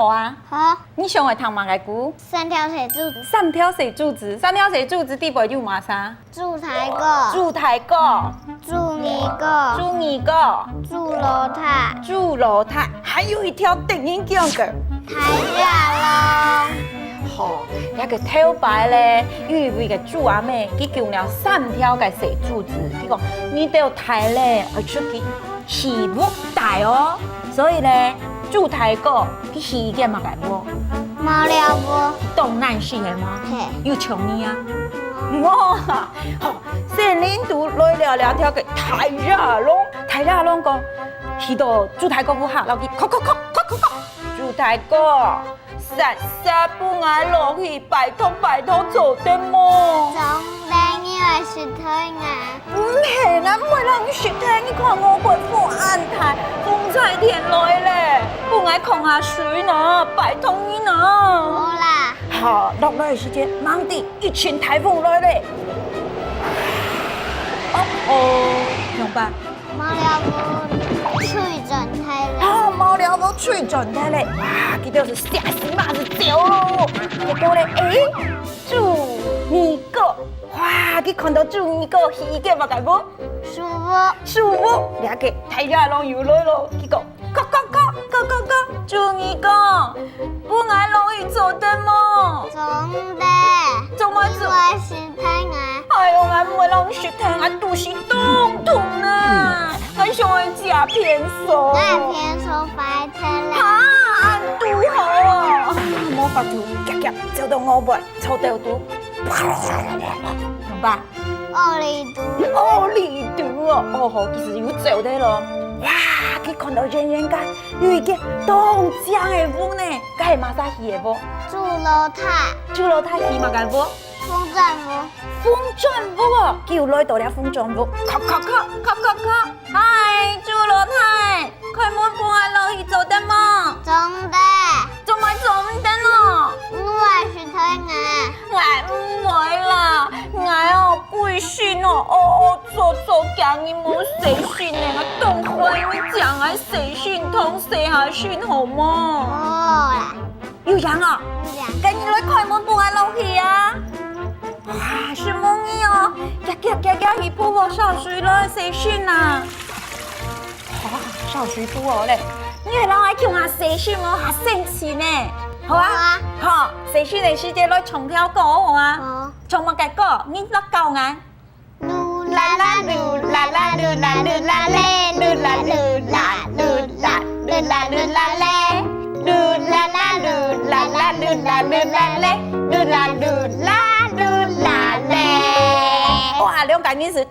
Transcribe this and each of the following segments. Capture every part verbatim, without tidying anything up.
好啊。好。你想愛聽麼个歌？三條細柱子。三條細柱子，三條細柱子底背有麼儕？豬大哥。豬大哥。豬二哥。豬二哥。豬老弟。豬老弟，還有一條得人驚个。大野狼。好，這个頭擺咧，有一位个豬阿姆，佢降了三條个細柱子，佢講：「你兜大咧，愛出去 起屋大哦。」所以呢，豬大哥佢起一間麼个屋？茅寮屋。當難起个嗎？嘿。有像你啊？無啊，吼，細人仔來了這條个大野狼，大野狼講，去到豬大哥屋下，摎佢叩叩叩叩叩叩，豬大哥， 煞煞分𠊎落去，拜託拜託，做得無？總得你愛食忒𠊎。毋係，𠊎毋會摎你食忒，你看外背風恁大，風颱天來咧，分𠊎囥下水呢，拜託你呢。無啦。好，落來个時節，吂知一陣颱風來咧。哦哦，仰般？ 茅寮屋吹轉忒咧。啊，茅寮屋吹轉忒咧，哇，佢兜就嚇死馬就走咯。結果咧，誒，豬二哥，哇，佢看到豬二哥起一間麼个屋？樹屋。樹屋，這个大野狼又來咯，佢講：「叩叩叩叩叩叩，豬二哥，分𠊎落去做得無？」總得。做麼做？你愛食忒𠊎。 哎喲，𠊎毋會摎你食忒，𠊎肚屎當痛呢。𠊎想愛食便所。𠊎便所壞忒咧。哈，恁堵好哦。無法度，遽遽走到外背，草兜肚。仰般？屙痢肚。屙痢肚哦，哦吼，其實有走忒咯。哇，佢看到遠遠間有一間當靚个屋呢，該係麼儕起个屋？豬老弟。豬老弟起麼个屋？ 風轉屋。風轉屋哦，佢又來到了風轉屋，叩叩叩叩叩叩。嗨，豬老弟，開門分𠊎落去做得無？總得。做麼做毋得呢？你愛食忒𠊎。𠊎毋會啦，𠊎哦，歸身哦，屙屙做做，驚你無洗身呢，𠊎當歡喜你請𠊎洗身湯、洗下身好無？無啦。 有影哦？有影。該你來開門分𠊎落去啊！哇，承蒙你哦！遽遽遽遽去鋪好潲水來洗身啊！哇，潲水鋪好咧！你係摎𠊎共下洗身哦，較省錢呢！好啊？好啊。好，洗身个時節來唱條歌好啊？好。唱麼个歌？你來教𠊎。 嚕啦啦嚕啦啦嚕啦嚕啦咧，嚕啦嚕啦嚕啦嚕啦嚕啦咧，嚕啦啦嚕啦啦嚕啦嚕啦咧，嚕啦嚕啦嚕啦咧。哇，兩个人就咚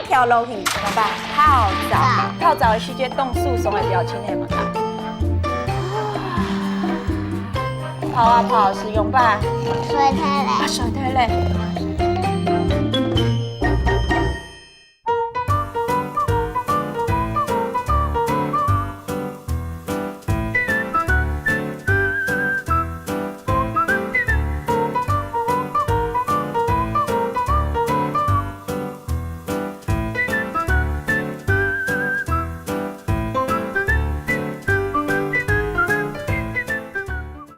跳落去，仰般？泡澡，泡澡个時節當舒爽个表情係麼个？泡啊泡，係仰般？睡忒咧。啊，睡忒咧。